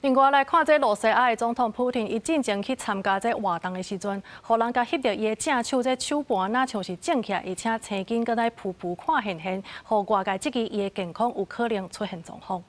另外來看，這羅西亞的總統普廷，伊進前去參加這活動的時陣，予人共翕著伊的正手這手盤若像是腫起來，而且青筋閣在浮浮看現現，予外界質疑伊的健康有可能出現狀況。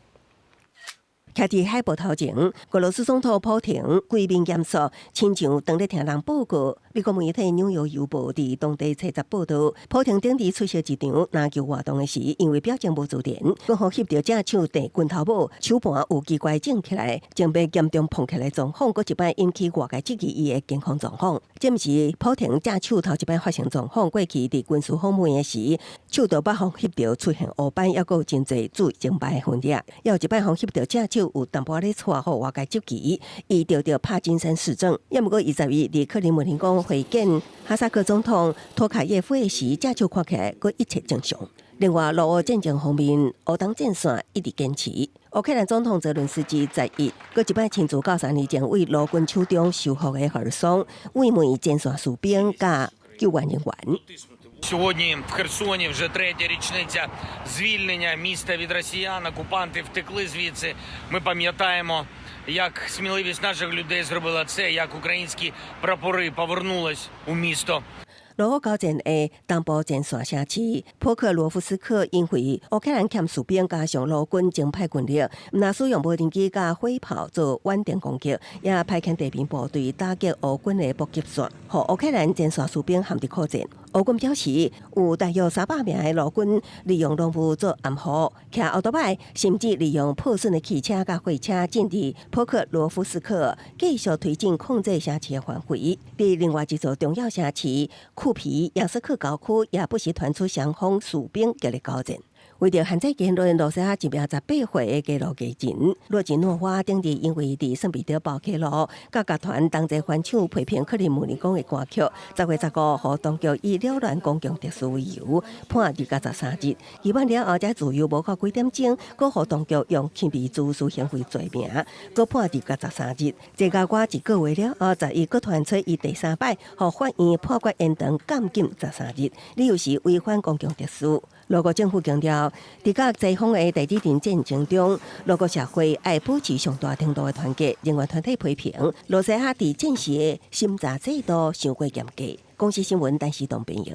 徛佇海報頭前，俄羅斯總統普廷規面嚴肅，親像當咧聽人報告。美國媒體《紐約郵報》佇當地初十報道，普廷頂日出席一場籃球活動的時，因為表情無自然，閣予翕著正手遞拳頭帽，手盤有奇怪腫起來，前面嚴重膨起來狀況，閣一擺引起外界質疑伊的健康狀況。這毋是普廷正手頭一擺發生狀況，過去佇軍事訪問的時，手就捌予翕著出現烏斑，猶閣有真濟注靜脈痕跡，猶有一擺予翕著正手有淡薄仔咧掣，予外界質疑伊著著帕金森氏症。抑毋過伊11佇克里姆林宮會見哈薩克總統托卡耶夫的時，正手看起來閣一切正常。另外，俄烏戰爭方面，烏東戰線一直堅持。烏克蘭總統澤倫斯基11閣一擺親自到3年前對俄軍手中收復的赫爾松，慰問前線士兵佮救援人員。 Сьогодні в Херсоні вже третя річниця звільнення міста від росіян. Окупанти втекли звідси. Ми пам'ятаємо, як сміливість наших людей зробила це, як українські прапори повернулись у місто. 俄烏交戰的東部前線城市波克羅夫斯克，因為烏克蘭欠士兵加上俄軍徵派軍力，毋但使用無人機佮火炮做遠程攻擊，也派遣地面部隊打擊俄軍的補給線，予烏克蘭前線士兵陷佇苦戰。俄軍表示，有大約300名的俄軍利用濃霧做掩護，騎歐多擺，甚至利用破損的汽車佮貨車進入波克羅夫斯克，繼續推進控制城市的範圍。佇另外一座重要城市庫皮揚斯克郊區，也不時傳出雙方士兵激烈交戰。為著限制言論，羅西亞一名18歲的街路藝人洛吉諾娃頂日因為佇聖彼得堡街路，佮樂團同齊翻唱批評克里姆林宮的歌曲，10月15，予當局以擾亂公共秩序為由判2到13日。期滿了後，才自由無夠幾點鐘，閣予當局用輕微滋事行為罪名，閣判2到13日。這個我一個月了後，11閣傳出伊第三擺，予法院判決延長監禁十三日，理由是違反公共秩序。俄國政府強調，佇佮西方的第二場戰爭中，俄國社會愛保持上大程度的團結。人權團體批評，羅西亞佇戰時的審查制度傷過嚴格。公視新聞，陳時東編譯。